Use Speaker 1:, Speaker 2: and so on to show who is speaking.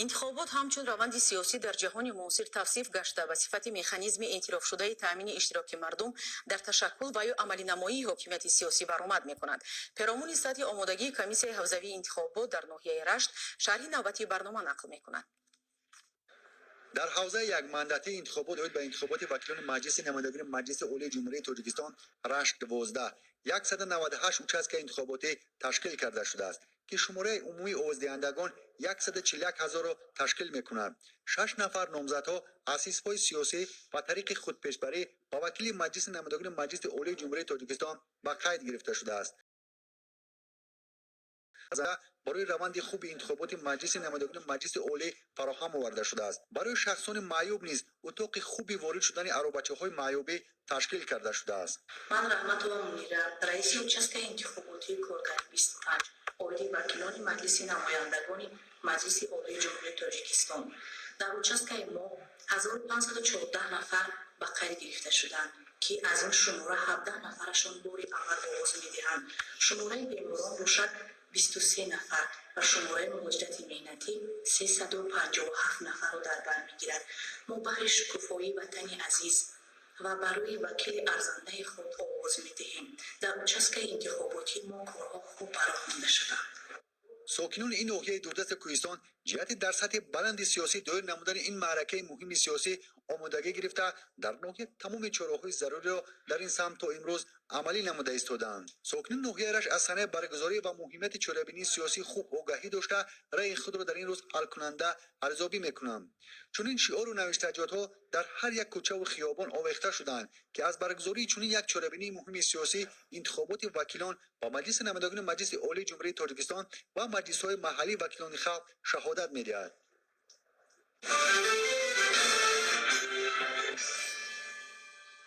Speaker 1: Интихобот ҳамчун раванди сиёсӣ дар ҷаҳони муосир тавсиф гашта, ба сифати механизми эътирофшудаи таъмини иштироки мардум дар ташаккул ва ё амалинамоии ҳокимияти сиёсӣ баромад мекунад. Перомуни сатҳи омодагии комиссияи ҳавзавии интихобот дар ноҳияи Рашт шарҳи навбатии барнома нақл мекунад.
Speaker 2: Дар ҳавзаи якмандатии интихобот оид ба интихоботи вакилони Маҷлиси намояндагони Маҷлиси Олии Ҷумҳурии Тоҷикистон Рашт 12 198 участкаи интихоботӣ ташкил карда шудааст, ки шумораи умумии овоздиҳандагон 141 ҳазорро ташкил мекунад. Шаш нафар номзадҳо аз ҳизбҳои сиёсӣ ба тариқи худпешбарӣ ба вакили Маҷлиси намояндагони Маҷлиси Олии Ҷумҳурии Тоҷикистон ба қайд гирифта шудааст. Барои раванди хуби интихоботи Маҷлиси намояндагони Маҷлиси Олӣ фароҳам оварда шудааст. Барои шахсони маъюб низ утоқи хуби ворид шудани аробачаҳои маъюбӣ ташкил карда шудааст.
Speaker 3: Ман, Раҳматова Мунира, раиси участкаи интихоботии коргари 25 оиди вакилони Маҷлиси намояндагони Маҷлиси Олии Ҷумҳурии Тоҷикистон. Дар участкаи мо 1514 нафар ба қайд гирифта шуданд, ки аз ин шумора 17 нафарашон бори аввал овоз медиҳанд. Шумораи беморон бошад 23 нафар ва шумораи муҳоҷирати меҳнатӣ 357 нафарро дар бар мегирад. Мо баҳри шукуфоии ватани азиз ва барои вакили арзандаи худ овоз медиҳем. Дар участкаи интихоботии мо корҳо хуб ба роҳ монда шуданд.
Speaker 2: Сокинони ин ноҳияи дурдасти кӯҳистон ҷиҳати дар сатҳи баланди сиёсӣ доир намудани ин маъракаи муҳими сиёсӣ омодагӣ гирифта, дар ноҳия тамоми чораҳои заруриро дар ин самт то имрӯз амалӣ намуда истодаанд. Сокинони ноҳияи Рашт аз санаи баргузорӣ ва муҳимияти чорабинии сиёсӣ хуб огаҳӣ дошта, раъи худро дар ин рӯз ҳалкунанда арзёбӣ мекунанд. Чунин шиору навиштаҷотҳо дар ҳар як кӯчаву хиёбон овехта шудаанд, ки аз баргузории чунин як чорабинии муҳими сиёсӣ, интихоботи вакилон ба Маҷлиси намояндагони Маҷлиси Олии Ҷумҳурии Тоҷикистон ва маҷлисҳои маҳаллии вакилони халқ шаҳодат медиҳад.